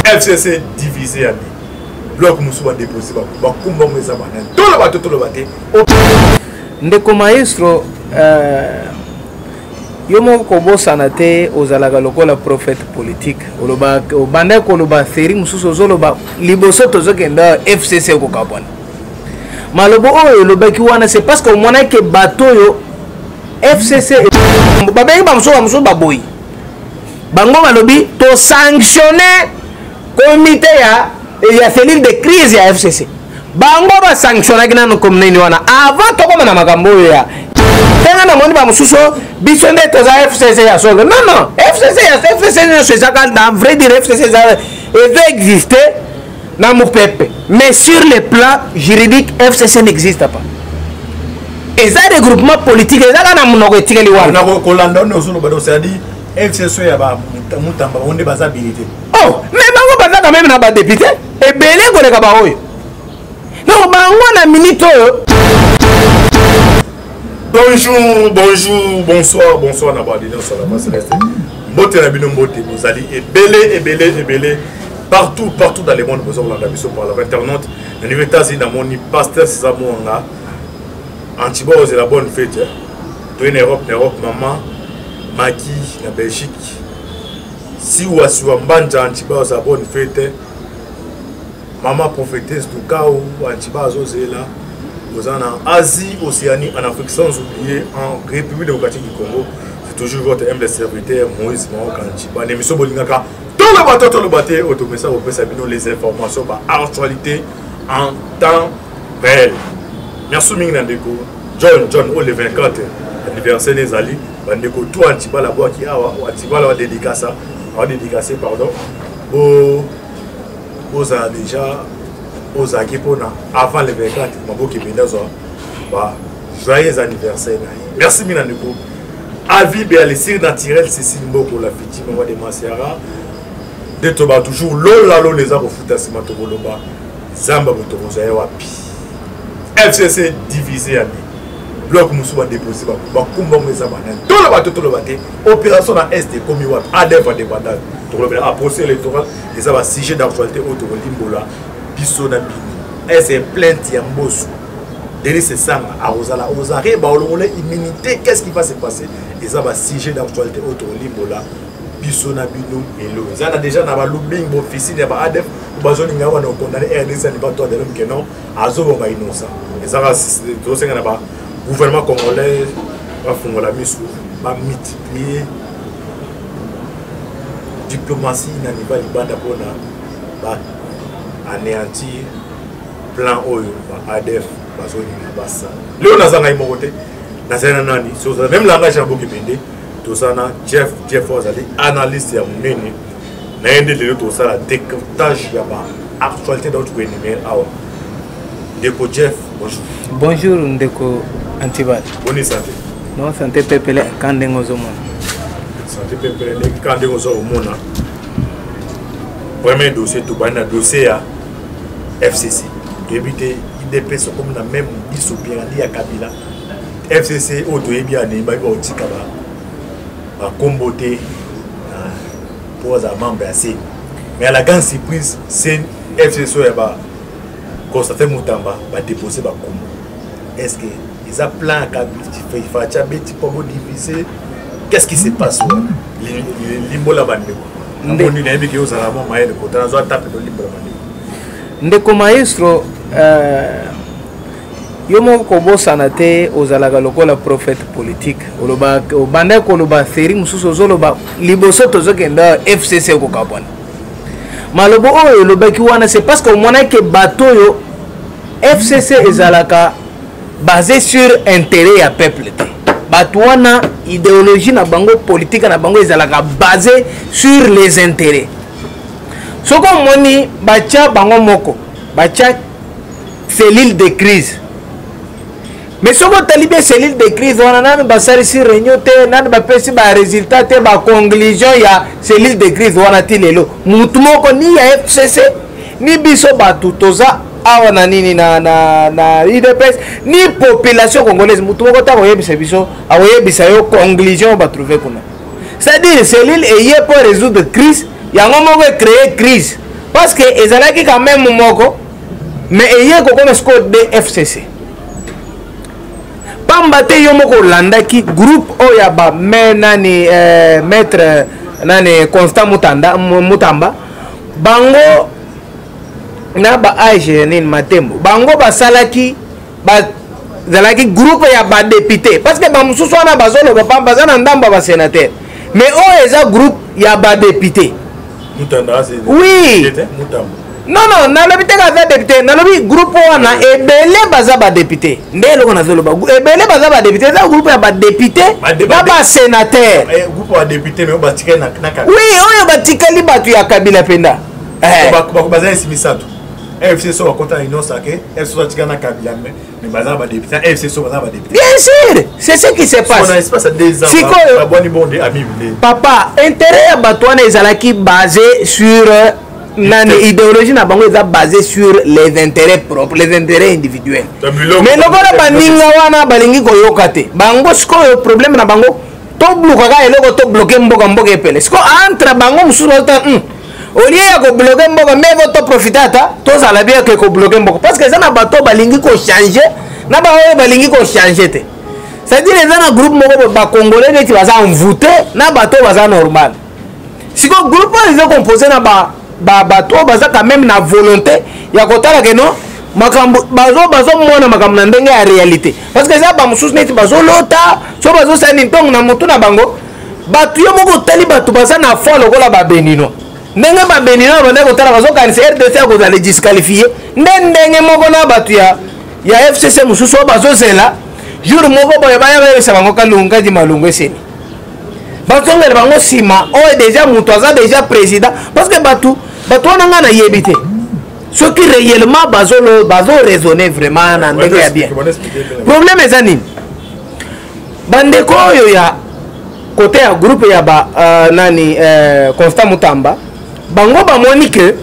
FCC divisé ya bi bloc mosusu badepose bakumba yango eza banani, toloba to toloba te. Ndeko maestro, yo moko kobosana te, ozalaka lokola prophète politique. Oloba, obandaki koloba série mosusu, ozoloba liboso tozokenda FCC ekokabwana. Maloba oyo olobaki wana, c'est parce que omonaki bato oyo FCC babengi bamosusu, bamosusu baboyi bango, balobi tosanctionne comité ya cellule de crise ya FCC. Bango basanctionnaki nano nini wana avant tokoma na makambo oyo ya ndenge namoni bamosusu, biso nde toza FCC ya solo. Non, non, FCC ya FCC nyonso ezaka, na vrai dire, FCC eza ezo existe na mopepe, mais sur le plan juridique, FCC n'existe pas. Eza regroupement politique, eza kaka na monoko, etikali wana. Kolanda nde ozoloba, donc c'est-à-dire FCC ya Mutamba, bango nde baza habilité? Oh, mais bango baza quand même na badéputé ebele koleka baoyo. Donc bango na minute oyo. Bonjour, bonjour, bonsoir, bonsoir na badi nyonso na Céleste. Mbote na bino, mbote. Bozali ebele, ebele, ebele, partout, partout dans le monde boza kolanda biso par la internaute. Na niveau États-Unis, namoni pasteur César Mwanga Antiba, ozela bonne fête. Toye na Europe, na Europe mama Maki na Belgique, Siwa Siwa Mbanja Antiba, ozala bonne fête. Mama prophétesse Lukau Antiba azozela. Oza na Asie, Océanie, en Afrique, sans oublier en République démocratique du Congo. C'est toujours votre humble serviteur Moïse Maoka Antiba na émission bolingaka, toloba to toloba te, oyo tomesa kopesa bino les informations, baactualité en temps réel. Merci mingi na ndeko John John oyo le 24 anniversaire ezali. Bandeko to Antibala bwaki awa, Antibala badédicace, badédicace, pardon, bo bozala déjà, ozalaki mpona avant le 24 maboki ebende azwa ba joyeux anniversaire na ye. Merci mingi na ndeko Avi Bealesir naturel, Cécile Mboko la fiti mama de Masiara. Nde toba toujours lola lola eza kofuta nsima. Tokoloba zamba moto kozwa ye wapi? FCC divisé ya bi bloc mosusu badepose bakumba yango eza banani, toloba to toloba te. Opération na Est ekomi wapi? ADF indépendant, tokolobela procès électoral. Eza basujet d'actualité oyo tokolimbola biso na bino. Ese plainte ya Mboso, Denis Esanga akozala ozare, baolongola immunité, qu'est ce qui va se passer? Eza basujet d'actualité oyo tokolimbola biso na bino lelo. Eza na déjà na balobbying baofficine ya ba ADF bazolinga wana okondane RDC ani bato de l'homme ke non, azoboma innocent. Ezaka tozosenga na bagouvernement congolais bafungola miso, bamultiplier diplomatie na niveau ya libanda mpona baanéantir plan oyo ba ADF bazolinga basala. Lelo naza ngai moko te, nazali na nani? Sozala même langage ya boki bende. Toza na Jeff Jeff oyo azali analyste ya monene na ye. Nde lelo tozosala décryptage ya ba actualité dauti koénumérer awa. Ndeko Jeff, bonjour. Bonjour ndeko Antibal. Boni santé? Non, santé pepele ka ndenge ozomona. Santé pepele ndenge ka ndenge oza komona. Premier dossier, tobandi na dossier ya FCC. Toyebi te, UDPS okomi na même biso pirandi ya Kabila. FCC oyo toyebi ya neyebaki bakotika bakombo te mpo azala membre ya CENI, mais à la grande surprise, CENI, FCC oyo ya ba Constantin Mutamba badépose bakombo. Est ce que eza plan ya Fatshi abeti mpo bodivise? Qu'est ce qui se passe wana? Limbola bandeko. Namoni nayebi ke ozala mwa mayele kota, nazwa tape, tolimbola bandeko. Ndeko maestro, yo moko kobosana te, ozalaka lokola prophète politique. Oloba, obandaki koloba série mosusu, ozoloba liboso tozokenda FCC ekokabwana. Maloba oyo olobaki wana, c'est parce que omonaki bato oyo FCC ezalaka basé sur intérêt ya peuple te. Bato wana, idéologie na bango, politique na bango ezalaka basé sur les intérêts. Soki omoni batya bango moko, batya cellule de crise, mais soki otali bien cellule de crise wana, nanu basalisi réunion te, nanu bapesi barésultat te, baconclusion ya cellule de crise wana ti lelo mutu moko ni ya FCC ni biso bato toza awa na nini na UDPS ni population congolaise, mutu moko te akoyebisa biso, akoyebisa yo conclusion oyo batrouve kuna. C'est-à-dire cellule eye mpo résoudre crise, yango moko ecréer crise. Parce que ezalaki quand même moko, mais eye kokoma sikoyo DFCC. Pamba te yo moko olandaki groupe oyo ya ba me nani maître nani Constant Mutanda, Mutamba, bango na ba age nini Matembo, bango basalaki bazalaki groupe ya ba député, parce que ba mosusu wana bazoloba pamba baza na ndambo ya ba sénateur, mais oyo eza groupe ya ba député. Mutanda, c'est Oui. député, Mutamba. Non, non, nalobi te kaza député, nalobi groupe wana ebele baza ba député. Nde eloko nazoloba, ebele baza ba député, eza groupe ya ba député na ba sénateur. Eh, groupe ya député, mais batikali na Kabila. Oui, oyo batikali bato ya Kabila mpenza. Eh. Baza esi misato. FC so bakota na Union Sacrée, FC so batikali na Kabila, mais baza ba député, FC so baza ba député. Bien sûr, c'est ce qui se passe. On a espace à 2 ans. Sikoyo. Babwani bonde ami nde. Papa, intérêt ya bato wana ezalaki basé sur nani, idéologie na bango eza basé sur les intérêts propres, les intérêts individuels. Mais lokola baninga wana balingi koyoka te, bango sikoyo problème na bango toblukaka eloko tobloke mboka, mboka epele. Sikoyo entre bango mosusu bazota au lieu ya kobloke mboka, mais vo toprofite ata tozala bien ke kobloke mboka, parce que eza na bato balingi kochange na baoyo balingi kochange te. C'est-à-dire eza na groupe moko bacongolais neti baza envoûté na bato baza normal. Sikoyo groupe oyo eza composé na bato oyo baza quand même na volonté ya kotala ke non, makambo bazomona makambo na ndenge ya réalité, parce que eza bamosusu neti bazolota so bazosala nini ntongo na motu na bango. Bato yo moko otali bato baza na foi lokola babenino, ndenge babenino bandaki kotala bazokanisa RDC ya kozala disqualifié, nde ndenge moko na bato ya FCC mosusu oyo bazozela jour moko boye baya bayebisa bango kalunga di malungu eseni, bazongela bango nsima oyo déjà moto aza déjà président. Parce que bato wana ngai nayebi te soki réellement bazo raisonner vraiment na ndenge ya bien. Problème eza nini? Bandeko oyo ya côté ya groupe ya ba nani Constant Mutamba, bango bamoni ke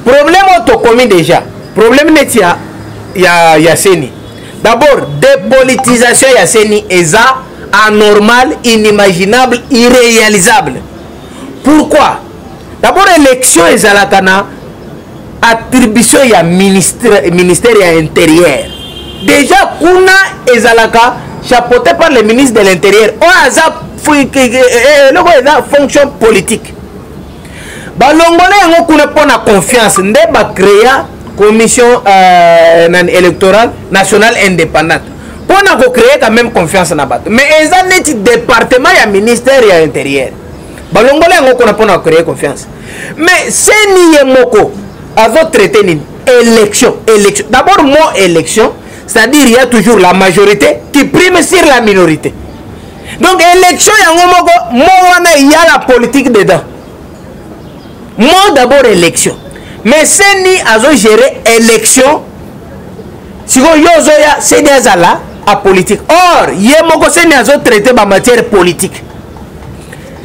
problème oyo tokomi déjà, problème neti ya CENI. D'abord, dépolitisation ya CENI eza anormal, inimaginable, irréalisable. Pourquoi? D'abord, élection ezalaka na attribution ya ministère ya intérieur. Déjà kuna ezalaka chapeauté par le ministre de l'Intérieur oyo aza eloko eza fonction politique. Balongole yango kuna mpona confiance, nde bacréa commission électorale nationale indépendante mpona kocréer quand même confiance na bato, mais eza neti département ya ministère ya intérieur. Balongole yango kuna mpona kocréer confiance. Mais CENI ye moko azotraite nini? Élection, élection. D'abord, mot élection, c'est-à-dire il y a toujours la majorité qui prime sur la minorité. Donc élection yango moko, mo wana il y a la politique dedans. Mot d'abord élection, mais CENI azogérer élection. Sikoyo yo ozoya CENI azala apolitique, or ye moko CENI azotraite bamatière politique.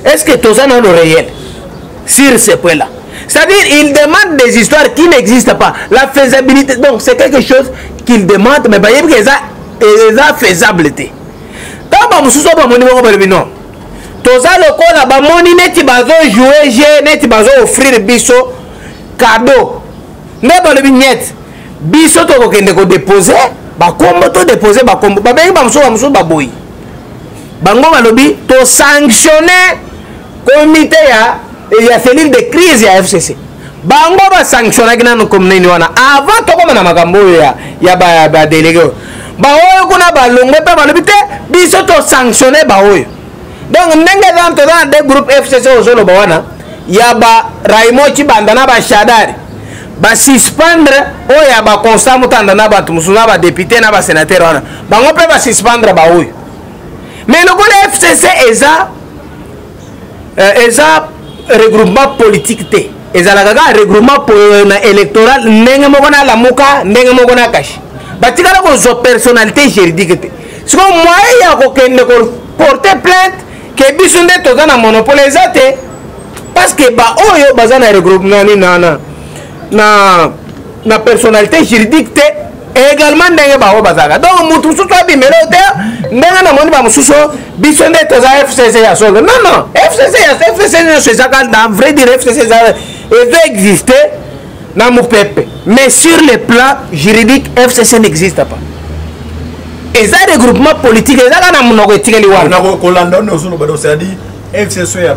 Est-ce que toza nano réel sur ce point-là? C'est-à-dire, il demande des histoires qui n'existent pas. La faisabilité, donc c'est quelque chose qu'il demande, mais bah, il y a faisabilité. Tant que mosusu bamoni bango balobi non, toza lokola bamoni neti bazojouer jeu, neti bazo-offrir biso cadeau, nde balobi niet, biso tokokende kodepose bakombo, todepose bakombo. Babengi bamosusu, bamosusu baboyi. Bango balobi tosanctionne comité ya cellule de crise ya FCC. Bango basanctionnaki nano comme nini wana avant tokoma na makambo oyo ya badélégué oyo. Baoyo kuna balongwe mpe balobi te, biso tosanctionne baoyo. Donc ndenge eza, toza na deux groupe FCC. Ozoloba wana ya ba Raymond Tshibanda na bashadari basuspendre, oyo ya baconstant Mutanda na bato mosusu na badéputé na basénateur wana, bango mpe basuspendre baoyo. Mais lokola FCC eza regroupement politique te, ezalaka kaka regroupement na électoral, ndenge moko na Lamuka, ndenge moko na CACH, batikala kozwa personnalité juridique te. Sikoyo moyen ya kokende koporter plainte ke biso nde toza na monopole eza te, parce que baoyo baza na regroupement nini na personnalité juridique te également ndenge bango bazalaka. Donc motu mosusu abimela te ndenge namoni bamosusu, biso nde toza FCC ya solo. Non, non, FCC ya FCC nyonso ezaka, na vrai dire, FCC eza Ezo existe na mopepe, mais sur le plan juridique, FCC n'existe pas. Eza regroupement politique, eza kaka na monoko, etikali wana. Kolanda wana ozoloba, donc c'est-à-dire FCC ya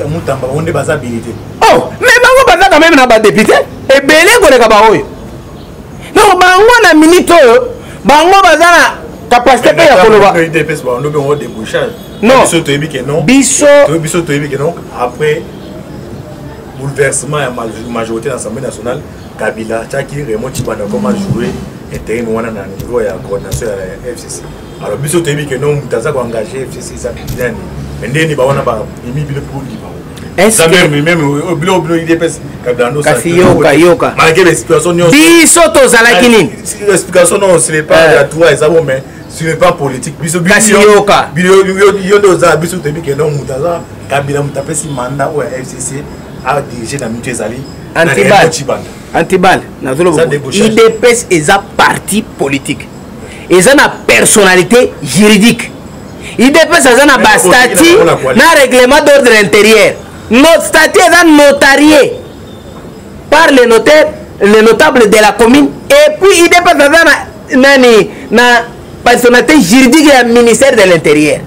Mutamba, bango nde baza habilité? Oh, mais bango baza quand même na badéputé ebele koleka baoyo. Donc bango na minute oyo, bango baza na capacité mpe ya koloba. UDPS bango bengo débouchage. Non. Biso toyebi ke non. Biso Biso toyebi ke non, après bouleversement ya majorité na Assemblée nationale, Kabila atiaki Raymond Tshibanda comme jouer intérim wana na niveau ya coordination ya FCC. Alors biso toyebi ke non, moto aza koengage FCC eza nani? Mais ndeni bawana babimi bino mpo bondima même biloko bino UDPS Kabila ndo. Kasi yoka, yoka. Malgré les situations nyonso. Biso tozalaki nini? Explication, non, ce n'est pas ya toi, eza bon, mais sur le plan politique, biso Kasi yoka. Yo nde oza, biso toyebi ke non, moto aza Kabila, moto apesi mandat oyo ya FCC adirige na mitu ezali Antibal. Tshibanda. Antibal, nazoloba. Eza débauchage. UDPS eza parti politique, eza na personnalité juridique. UDPS aza na Mais bastatut na coalition. na règlement d'ordre intérieur. No statut eza notarié par le notaire, le notable de la commune. Et puis UDPS aza na nani, na personnalité juridique ya ministère de l'Intérieur.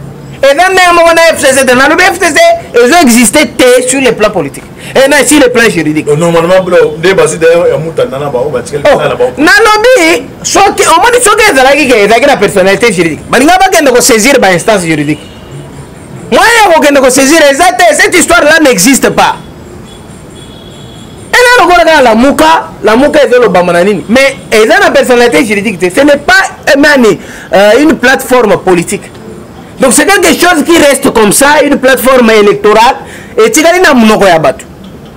Eza ndenge moko na FCC te. Nalobi FCC ezo existe te sur le plan politique et na sur le plan juridique. Donc normalement bilo nde basi d'ailleurs ya Mutanda na bango batikali Oh, na bango. Nalobi soki omoni, soki ezalaki ke ezalaki na personnalité juridique, balinga bakende kosaisir bainstance juridique. Moyen ya kokende kosaisir eza te. Cette histoire là n'existe pas. Eza lokola kaka Lamuka. Lamuka ezolobama na nini, mais eza na personnalité juridique te. Ce n'est pas nani, une plateforme politique. Donc c'est quelque chose qui reste comme ça, une plateforme électorale etikali na monoko ya bato.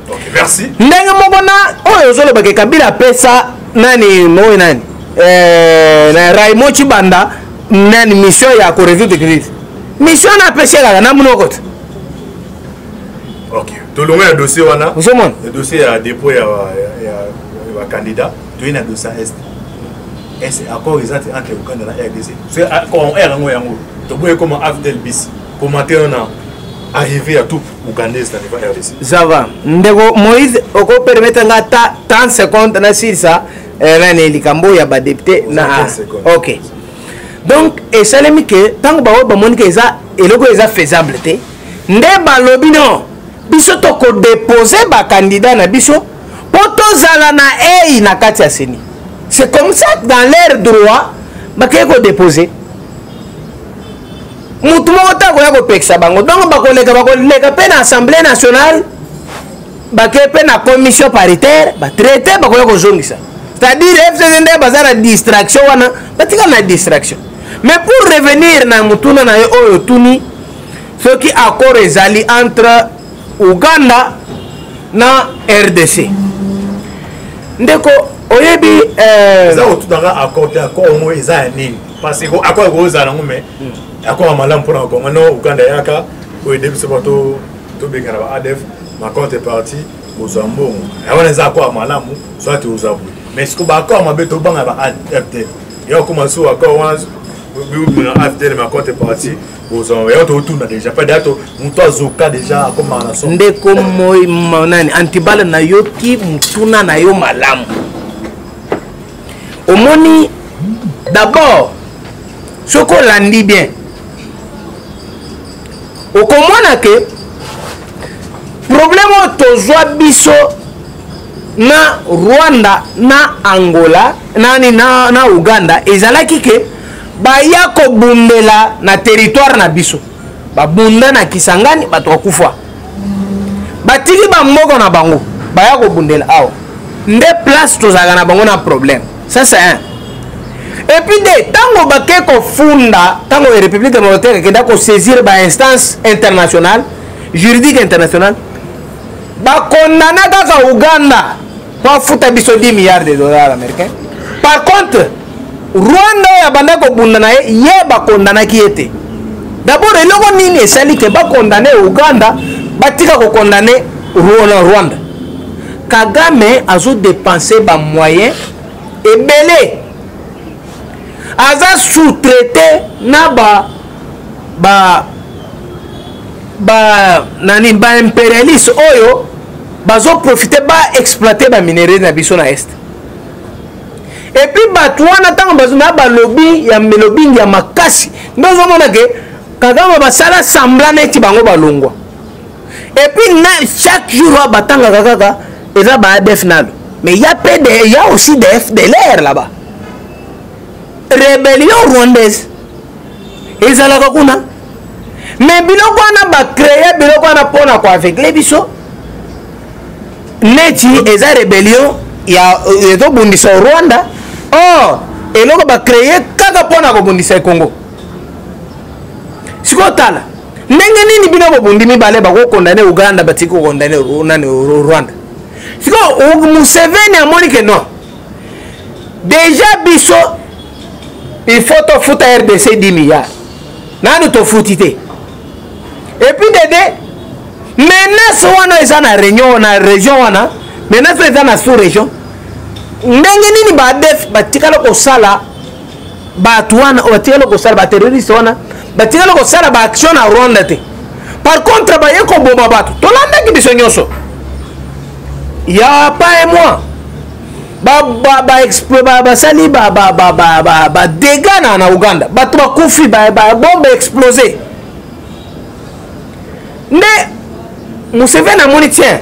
Ok, merci. Ndenge moko na oyo ozolobaka, Kabila apesa nani oyo, nani, na Raymond Tshibanda nani, mission ya korésoudre crise. Mission na apesi kaka na monoko te. Ok, tolongo ya dossier wana. Ozomona. Le dossier ya dépôt ya bacandidat, toye na dossier est est accord eza te entre Uganda na RDC. So accord r yango toboye koma AFDL bis. Commentaire na arrivé ya troupe ougandaise na niveau RDC? Ça va, ndeko Moïse, okopermettre nga ata 30 secondes nasilisa nani, likambo ya badéputé na 15 secondes. Ok, donc esalemi ke ntango baoyo bamoni ke eza eloko oyo eza faisable te, nde balobi non, biso tokodepose bacandidat na biso mpo tozala na ei na kati ya CENI. C'est comme ça, dans leur droit, bakei kodepose. Mutu moko te akoya kopekisa bango. Donc bakoleka, bakoleka mpe na Assemblée nationale, bake mpe na commission paritaire, batraite, bakoya kozongisa. C'est-à-dire FCC nde baza na distraction wana, batika na distraction. Mais pour revenir na motuna na ye oyo otuni, soki accord ezali entre Uganda na RDC, ndeko, oyebi Eza kotunaka accord te. Accord yango eza ya nini? Parce que accord ekozala yango, mais accord ya malamu mpona Kongo no, Uganda eyaka oyo ede biso po tobengana ba ADF, ma contrepartie kozwa mbongo yango wana. Eza accord ya malamu, soit ozwa boye. Mais siko baaccord ya mabe, tobanga ba AFDL ya okoma so accord wana na AFDL, ma contrepartie kozwa yango. Totuna déjà pa deya moto azoka déjà akomaka na so. Ndeko moi nani, Antibala, nayoki motuna na yo malamu. Omoni, d'abord soki olandi bien, okomona ke problème oyo tozwa biso na Rwanda, na Angola, nani, na Uganda, ezalaki ke baya kobundela na territoire na biso. Babunda na Kisangani, bato bakufa, batiki bamboka na bango, baya kobundela awa. Nde place tozalaka na bango na problème. Ça, c'est un. Et puis de ntango bake kofunda, ntango République démocratique ekenda kosaisir bainstance internationale, juridique internationale, bakondana kaka Uganda po afuta biso 10 milliards de dollars américains. Par contre Rwanda oyo abanda kobunda na ye, ye bakondanaki ye te. D'abord, eloko nini esali ke bakondane Uganda, batika kokondane Rwanda? Kagame azodepense bamoyen ebele, aza sous-traité na ba nani, baimpérialiste oyo. Bazoprofite baexploite baminerais na biso na Est. Et puis bato wana, ntango bazona balobi ya melobingi ya makasi, nde ozomona ke Kagame basala semblant neti bango balongwa. Et puis na chaque jour oyo batangaka kaka eza ba ADF nalo, mais ya pe de, ya aussi des FDLR là-bas, rébellion rwandaise ezalaka kuna. Mais biloko wana, bacréer biloko wana mpona koaveugler biso neti eza rébellion ya ezobundisa Rwanda. Or eloko bacréer kaka mpona kobundisa Congo. Sikoyo tala ndenge nini bino bobundi mibale, bakokondane Uganda, batiki kokondane nani? Rwanda. Sikoyo Museveni amoni ke non, déjà biso il faut tofuta RDC 10 milliards, nanu tofuti te. Et puis dede menace wana eza na réunion na région wana, menace eza na sous région. Ndenge nini baADF batikala kosala, bato wana batikala kosala, baterroriste wana batikala kosala baaction na Rwanda te? Par contre baye koboma bato, tolandaki biso nyonso ya pas un mois, basali badégâts na Uganda, bato bakufi, babombe explose. Nde Museveni amoni: tiens,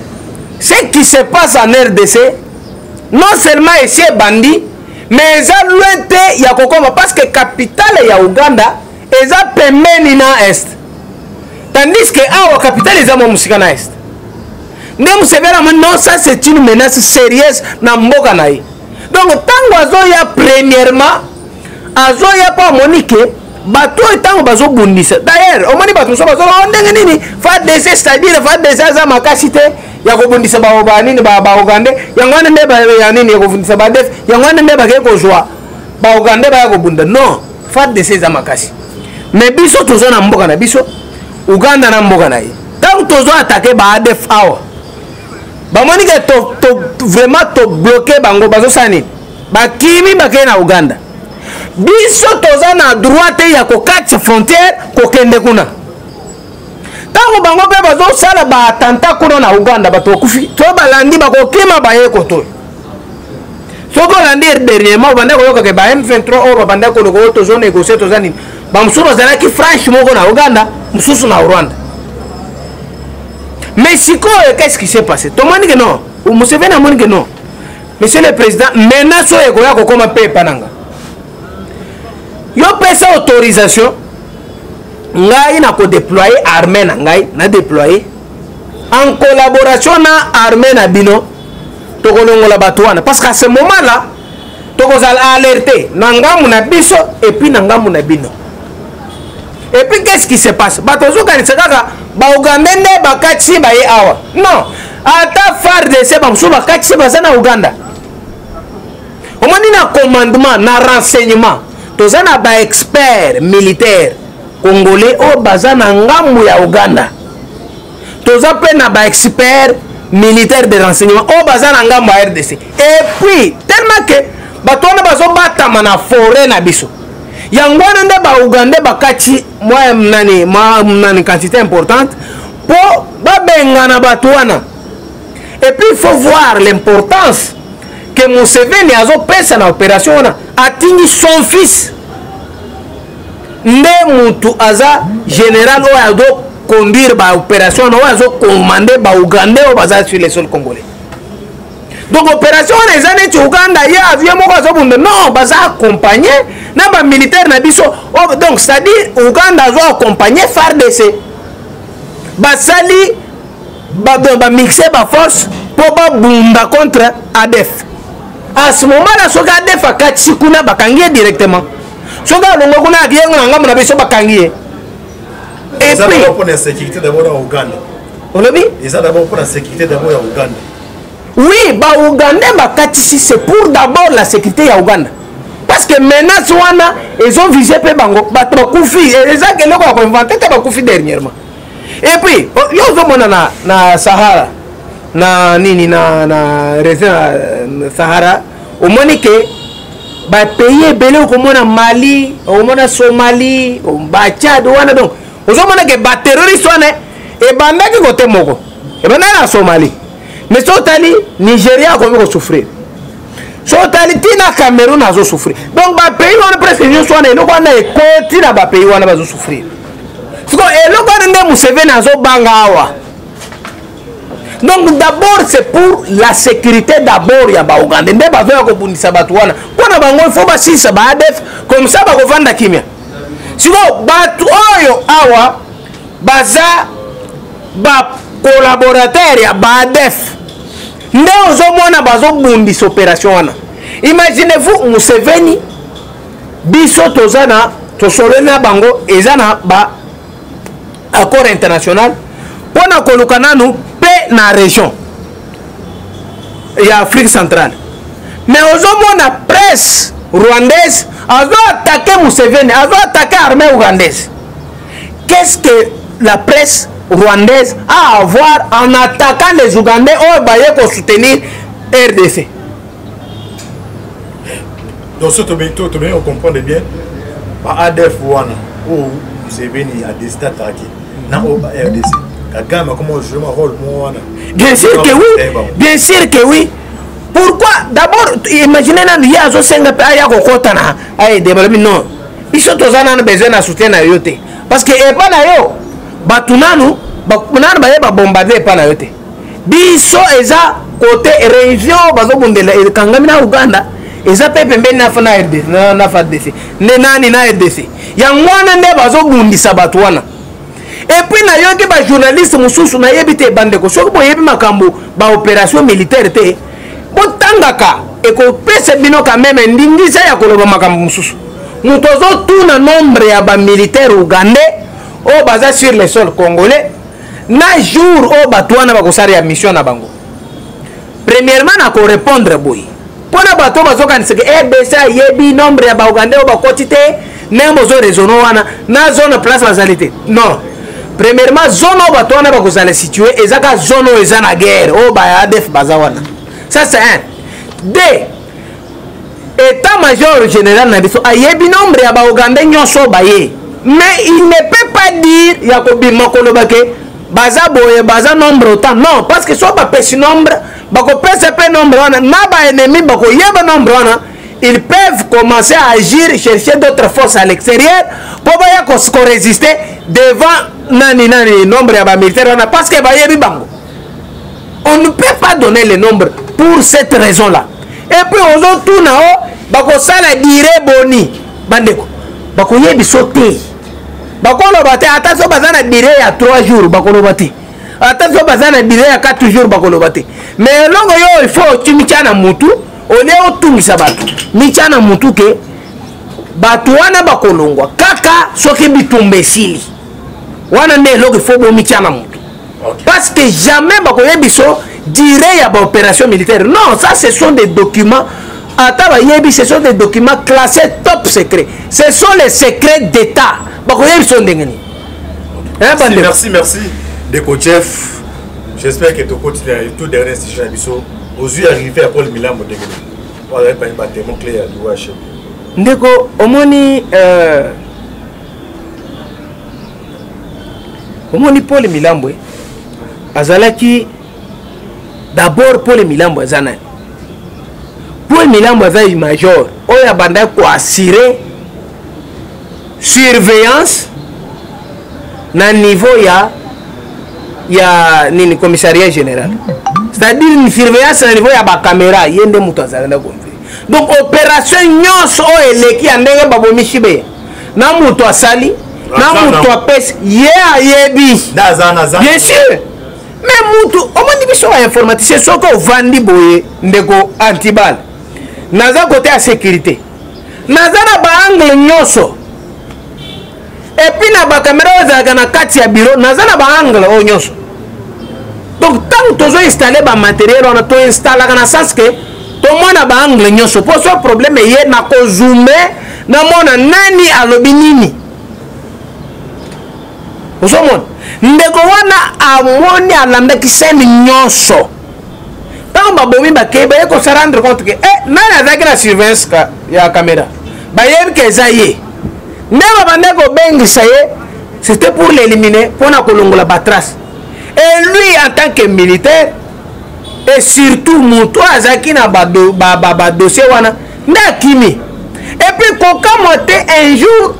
ce qui se passe en RDC, non seulement esi ebandi, mais eza loin te ya kokoma, parce que capitale ya Uganda eza pembeni na Est, tandis que awa capitale eza mwa mosika na Est. Nde Museveni amoni: non, ça c'est une menace sérieuse na mboka na ye. Donc ntango azoya, premièrement azoya mpo amoni ke bato oyo ntango bazobundisa, d'ailleurs omoni bato mosusu bazoloba ndenge nini FARDC, c'est-à-dire FARDC aza makasi te ya kobundisa banini, baugandais. Yango wana nde ya nini ya kobundisa baADF, yango wana nde bakei kozwa baugandais baya kobunda. Non, FARDC eza makasi, mais biso toza na mboka na biso, Uganda na mboka na ye. Ntango tozo attaquer baADF awa, bamoni ke to, vraiment tobloquer bango, bazosala nini? Bakimi, bakei na Uganda. Biso toza na droit te ya kokatisa frontière kokende kuna. Ntango bango mpe bazosala baattentat kuna na Uganda, bato bakufi, to balandi, bakokima, baye kotoyo. Soki olandi dernièrement, obanda koyokake ba M23 oyo babanda koloka oyo tozo négocier, toza nini, bamosusu bazalaki franche moko na Uganda, mosusu na Rwanda. Mais sikoyo qu'est-ce qui s'est passé? Tomoni ke non, Museveni amoni ke non, monsieur le président, menace oyo ekoya kokóma mpe epa na nga. Yo pesa autorisation, ngai na kodéployer armée na ngai, na déployer en collaboration na armée na bino, tokolongola bato wana, parce qu'à ce moment là tokozala alerte na ngambu na biso et puis na ngambu na bino. Et puis qu'est-ce qui se passe? Bato ozokanisa kaka baugandais nde bakatisi baye awa. Non, ata FARDC bamosusu bakatisi, baza na Uganda. Omoni, na commandement, na renseignement, toza na baexpert militaire congolais oyo baza na ngambu ya Uganda, toza mpe na baexpert militaire de renseignement oyo baza na ngambo ya RDC. Et puis tellement ke bato wana bazobatama na forêt na biso, yango wana nde baugandais bakati mwa nani, mwa nani, quantité importante mpo babengana bato wana. Et puis il faut voir l'importance que Museveni azopesa na opération wana. Atindi son fils, nde mutu aza général oyo azoconduire baopération wana, oyo azocommande baugandais oyo baza sur le sol congolais. Donc opération wana eza neti Uganda ye avion moko azobunda? Non, baza accompagné na bamilitaire na biso. Donc c'est à dire Uganda azo accompagné FARDC, basali bamixer baforce mpo babunda contre ADF. À ce moment là soki ADF akatisi kuna, bakangi ye directement. Soki alongwe kuna, akiyengo na ngambo na biso, bakangi ye. Et puis mpona sécurité d'abord ya Uganda. Olobi? Eza d'abord mpona sécurité d'abord ya Uganda. Oui, baugandais bakatisi, c'est pour d'abord la sécurité ya Uganda, parce que menace wana ezoviser mpe bango. Bato bakufi, eza eloko ya koinventer te, bakufi dernièrement. Et puis yo ozomona na Sahara, na nini, na région ya Sahara, omoni ke bapays ebele, okomona Mali, okomona Somalie, baTchad wana. Donc ozomona ke baterroriste wana ebandaki kote moko, ebandaki na Somalie. Mais so otali Nigeria akomi kosouffrir, so otali ntina Cameroun azosouffrir. Donc bapays wana presque nyonso wana, eloko wana ekoti na bapays wana, bazosouffrir. Siko eloko wana nde Museveni azobanga awa. Donc d'abord, c'est pour la sécurité d'abord ya Baugandais nde bazoya kobundisa bato wana. Mpo na bango, il faut basilisa ba ADF, comme ça bakovanda kimia. Sikoyo bato oyo awa baza bacollaborateur ya baADF nde ozomona bazobundisa opération wana. Imaginez-vous, Museveni, biso toza na tosololi na bango, eza na ba accord international mpo na koluka nanu mpe na région ya Afrique centrale. Mais ozomona presse rwandaise azo attaquer Museveni, azo attaquer armée ougandaise. Qu'est-ce que la presse rwandaise a à voir en attaquant les Ougandais oyo baye kosoutenir RDC? Donc so tobengi kocomprendre bien, ba ADF wana oyo Museveni adécidé attaquer na oyo ba RDC, Kagame akoma jouer ma rôle mo wana? Bien sûr que oui, bien sûr que oui. Pourquoi? D'abord, imaginez nanu, ye azosenga mpe aya kokɔta na aide, balobi non, biso toza nanu besoin na soutien na yo te, parce que epa na yo bato nanu nanu baye babombarde epa na yo te. Biso eza côté région bazobundela, ekangami na Uganda, eza mpe pembeni na na RDC, na FARDC nde nani na RDC. Yango wana nde bazobundisa bato wana. Et puis nayoki bajournaliste mosusu, nayebi te, bandeko, soki boyebi makambo baopération militaire te, botangaka, ekopesa bino quand même ndingisa ya koloba makambo mosusu. Moto azotuna nombre ya bamilitaire ougandais oyo baza sur le sol congolais na jour oyo bato wana bakosala ya mission na bango. Premièrement, na korépondre boye mpona bato oyo bazokanisaka RDC ayebi nombre ya Baugandais oyo bakoti te, ndenge bozoraisonner wana na zone place bazali te. Non, premièrement, zone oyo bato wana bakozala situé eza ka zone oyo eza na guerre, oyo ba ADF baza wana. Ça, c'est un. Deux, état major général na biso ayebi nombre ya Baugandais nyonso oyo baye, mais il ne peut pas dire ya kobima koloba ke baza boye, baza nombre autant. Non, parce que so bapesi nombre, bakopesa mpe nombre wana na baennemi, bakoyeba nombre wana, ils peuvent commencer à agir, chercher d'autres forces à l'extérieur mpo baya korésister devant nani nani nombre ya bamilitaire wana, parce que bayebi bango. On ne peut pas donner le nombre pour cette raison là. Et puis ozotuna o bakosala durée boni. Bandeko, bakoyebi so te, bakoloba te. Ata so baza na durée ya 3 jours, bakoloba te. Ata so baza na durée ya 4 jours, bakoloba te. Mais eloko yo il faut otimitya na mutu, olie otungisa bato, mitya na mutu ke bato wana bakolongwa kaka soki bitumba esili. Wana nde eloko il faut bomitya na mutu, parce que jamais bakoyebi so durée ya baopération militaire. Non, ça, ce sont des documents, ata bayebi, ce sont des documents classés top secret, ce sont les secrets d'État. Bakoyebi so ndenge nini? Merci, merci, merci ndeko Jeff. J'espère que tokoti na tout dernier sujet na biso. Ozwi arrivé ya Paul Milambo ndenge nini? Oyo azali parmi batémoin clé ya liwa ya chef. Ndeko, omoni, omoni Paul Milambwe azalaki d'abord, Paul Milambwe aza nani? Paul Milambwe aza major oyo abandaki koassurer surveillance na niveau ya nini, commissariat général, c'est-à-dire une surveillance na niveau ya bacaméra. Ye nde moto azalaki na conduire. Donc opération nyonso oyo eleki ya ndenge babomi Shibeya, na moto asali, na moto apesi, ye ayebi. Bien sûr. Mais mutu omoni, biso bainformaticien, soki ovandi boye, ndeko Antibal, naza côté ya sécurité, naza na baangle nyonso, et puis na bacaméra oyo ezalaka na kati ya bureau, naza na baangle oyo nyonso. Donc ntango tozoinstalle bamatériel wana, toinstallaka na sens ke tomona baangle nyonso, mpo so problème eye, na kozoomer, namona nani alobi nini. Ozomona ndeko wana amoni, alandaki scène nyonso. Ntango babomi, bakei, baye kose rendre compte ke eh, nani azalaki na surveillance ya caméra, bayebi ke eza ye nde babandaki kobengisa ye. C'était pour l'éliminer, mpona kolongola batrace. Et lui, en tant que militaire, Et surtout moto oyo azalaki na badossier ba, ba, ba wana nde akimi. Et puis kokamwa te, un jour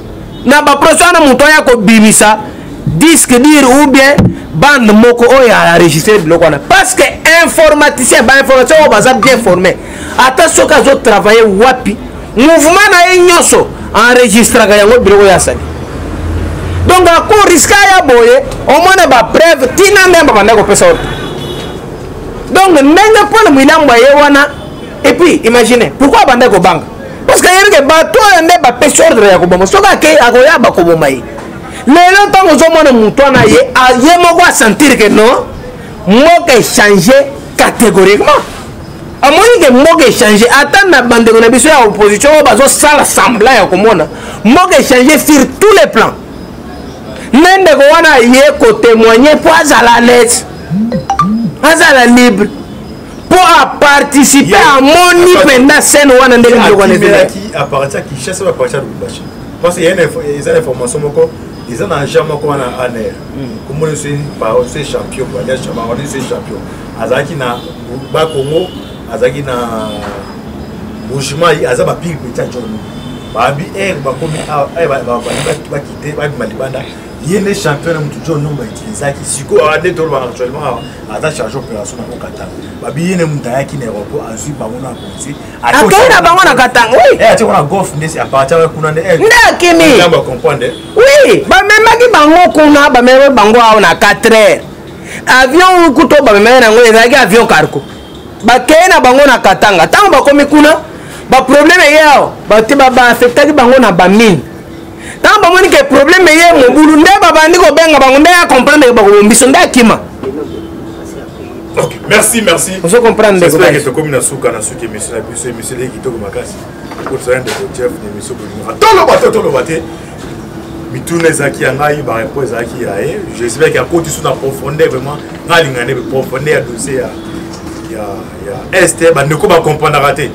na baprocès wana moto aya kobimisa disque dur ou bien bande moko oyo aenregistre biloko wana, parce que informaticien, bainformaticien oyo baza bien formé, ata soki azotravaille wapi, mouvement na ye nyonso enregistraka yango, biloko oyo asali. Donc akoriske aya boye, omona bapreuve ntina nde babanda kopesa oyo. Donc ndenge Paul Mwilambo aye wana, et puis imaginez pourquoi abanda kobanga, parce que ayebi ke bato oyo nde bapesi ordre ya koboma. Soki ake, akoya, bakoboma ye. Lelo ntango ozomona moto wana, ye ye moko asentir ke non, mboka echange catégoriquement. Amoni ke mboka echange. Ata na bandeko na biso ya opposition oyo bazosala semblant ya komona mboka echange sur tous les plans, nde ndeko wana ye kotémoigne mpo azala à l'aise, azala libre mpo aparticipe. Amoni mpenza scène wana ndenge biloko wana ezalaki à partir ya Kinshasa, à partir ya Lubumbashi, parce que eza na information moko, eza na agent moko wana ANR, komona so champion, so champion azalaki na Bakongo, azalaki na Mbujimayi, aza bapire petit ya John. Babi aire bakomi bakite, babima libanda, ye nde champion na motu John Numba utilisaki. Sikoyo nde tolobaka actuellement, aza charge opération na Katanga. Babi ye nde moto ayaki na aéroport, azwi bango na policier. Akei na bango na Katanga, oui. Atie na golf nde apartir kuna nde nde akimi. Comprendre. Oui, bamemaki bango kuna, bamemaki bango awa na 4 heures. Avion kuto bamemaki nango ezalaki avion cargo. Bakei na bango na Katanga. Ntango bakomi kuna, baproblème eye awa, bate baaffectaki bango na bamine. Ntango bamoni ke problème eye, mobulu, nde babandi kobenga bango, nde ya comprendre ke bakoboma biso, nde akima. Ok, merci, merci. Ozo comprendre, ndeko. J'espère que tokomi na suka na suki émission na biso. Émission eleki kitoko makasi. Okotozala ndeko Jeff na émission bolingaka toloba te, toloba te. Mituna ezalaki ya ngai, barepo ezalaki ya ye. J'espère ke akoti so na profondeur. Vraiment ngai alinga nde profondeur ya dossier ya Est. Bandeko bacomprendaka te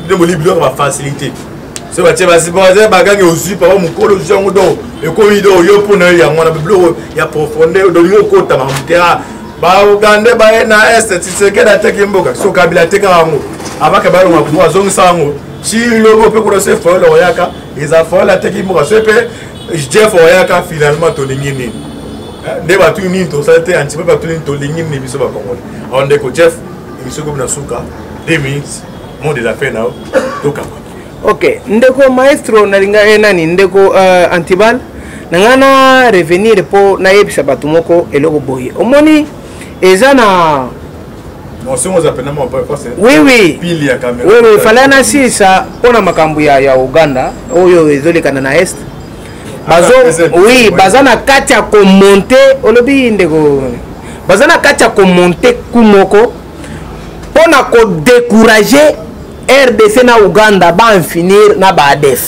nde boli biloko bafacilité. So batie basi bagangi, ozwi papa mokolo, ozwi yango, donc ekomi do yo mpo na yo. Yango wana biloko ya profondeur dolingi okota makambo te. Baugande baye na Est, Tshisekedi ateki mboka, so Kabila atekaka yango, abaka balonga pouvoir, azongisa yango ti lobo mpe kuna. So Fayola oyaka, eza Fayola ateki mboka, so mpe Jeff oyaka. Finalement tolingi nini? Nde batu nini tosali te antipe, batu nini, tolingi nini biso Bakongole? Alors ndeko Jeff, émission ekomi na suka. 2 minutes, mot de la fin na yo, tokamba. Ok, ndeko maestro, nalinga ye nani, ndeko Antibal na ngai, na revenir mpo nayebisa bato moko eloko boye. Omoni, eza na oui, oui, fallait nasilisa mpona makambo ya Uganda oyo ezolekana na Est. Bazo, oui, baza na kati ya komonter, olobi ndeko, baza na kati ya komonter ku moko mpona kodécourager RDC na Uganda baen finir na baADF.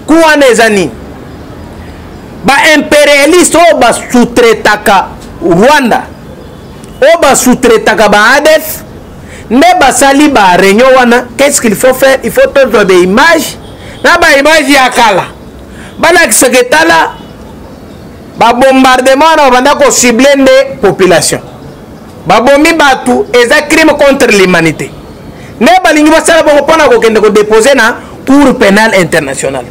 Ku wana eza nini? Baimpérialiste oyo basous-traitaka Rwanda, oyo basous-traitaka baADF, nde basali baréunion wana. Qu'est-ce qu'il faut faire? Il faut tozwa baimage na baimage ya kala, balakisaka etala babombardement wana babanda kocible nde population, babomi bato, eza crime contre l'humanité. Nde balingi basala bongo mpona kokende kodepose na Cour pénale internationale.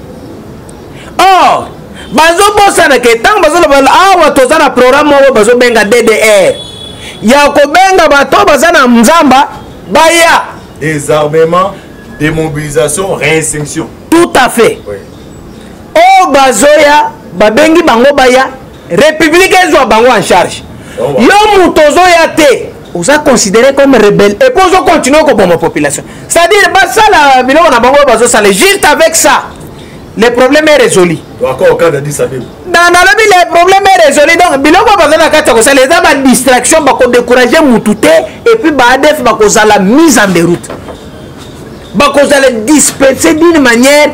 Or bazobosana ke ntango bazoloba awa, toza na programme moko bazobenga DDR, ya kobenga bato baza na nzamba baya. Désarmement, démobilisation, réinsertion. Tout à fait, oui. Oyo bazoya, babengi bango baya, république ezwa bango en charge. Yo moto ozoya te, oza considéré comme rebelle et puis ozocontinue koboma population. C'est-à-dire basala biloko na bango oyo bazosala, juste avec ça le problème est résolu. Na nalobi le problème est résolu. Donc biloko baza na kati ya kosala eza badistraction, bakodécourage mutu te. Et puis baADF bakozala mise en déroute, bakozala dispersé d'une manière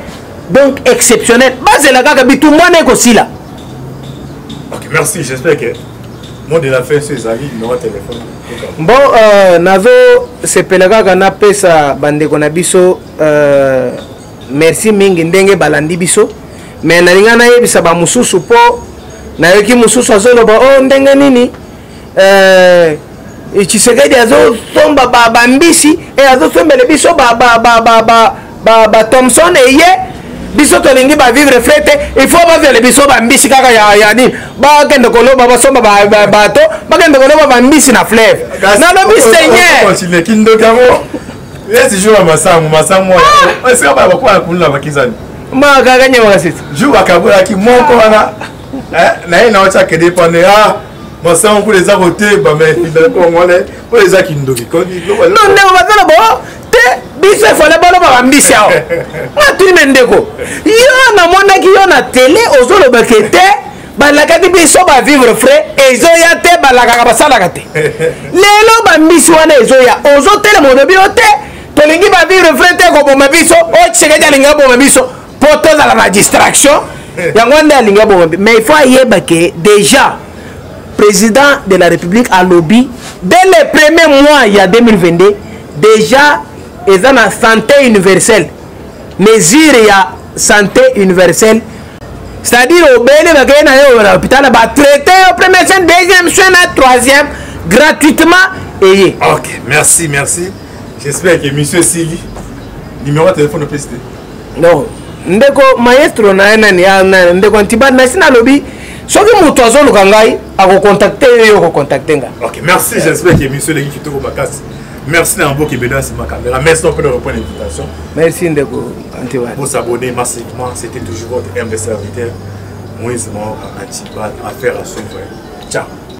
donc exceptionnelle. Bazela kaka, bitumba wana ekosila. Ok, merci. J'espère que mot de la fin so ezali, numéro téléphone. Bon, nazosepela kaka napesa bandeko na biso merci mingi ndenge balandi biso. Mais nalinga nayebisa bamosusu, mpo nayoki mosusu azoloba o oh, ndenge nini. Tshisekedi azosomba bambisi e azosombela biso ba Thomson eye biso tolingi bavivre frais te, il faut bazwele biso bambisi kaka ya nini, bakende koloba basomba bato, bakende koloba bambisi na fleuve. Nalobi seigneur, kindoki yango esi jour ya masango masango esika bana bakoya kuluna bakizani makaka nyama kasisi jour bakabolaki moko wana na ye na otya kede pane ah masango kuna eza koteba me congolais oyo eza kindoki. Non, ndeko, bazala bo te, biso efale baloba bambisi awa. Natuni me ndeko, yo namonaki yo na tele ozolobake te, balakaki biso bavivre frais ezoya te, balakaka basalaka te. Lelo bambisi wana ezoya, ozotelema olobi yo te, tolingi bavivre frais te, koboma biso oyo Tshisekedi alingi aboma biso mpo tozala na distraction. Yango wana nde alingi aboma. Mais il faut ayeba ke déjà président de la République alobi dès le premier mois ya 2022 déjà eza na santé universelle, mesure ya santé universelle, c'est-à-dire obele bakei na yo na hôpital, batraite yo premier soin, deuxième soin na troisième gratuitement eye. Ok, merci, merci. J'espère que monsieur Sili, numéro de téléphone opesi te. Non, ndeko maestro na ye nani ndeko Antiba nasi nalobi soki moto azoluka ngai akocontacte yo, yo okocontacte ngai. Ok, merci. J'espère que monsieur elengi kitoko makasi. Merci na mboka ebele na nsima caméra. Merci mpe de répondre l'invitation. Merci, ndeko Antiba. Vous s'abonner massivement. C'était toujours votre humble serviteur Moïse Maoka Antiba. Affaire à suivre. Ciao.